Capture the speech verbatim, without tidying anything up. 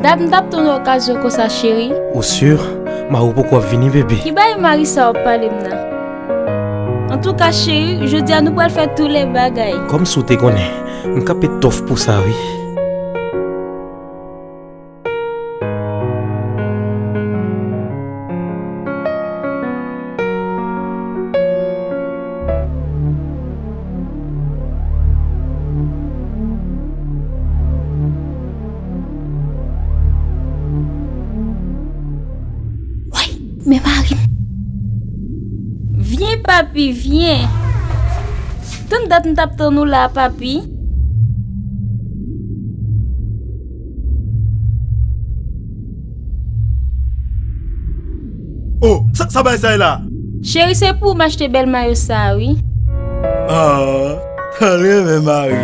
Dat m t ap tann okazyon konsa, cheri. Ou si? Mari w poko ap vini, bebe? Ki bagay mari sa w ap pale m nan? Antouka, cheri, jodi a nou pral fè tou lè bagay. Kòmsi w te konnen, m kanpe tòf pou sa, wi. Woy, men mari m. Vyen, papi, vyen. Tann dat m t ap tann ou la, papi. Oh, sa, sa bay sa ye la? Cheri, se pou w m achte bèl mayo sa a, wi. Ah, tann renmen mari.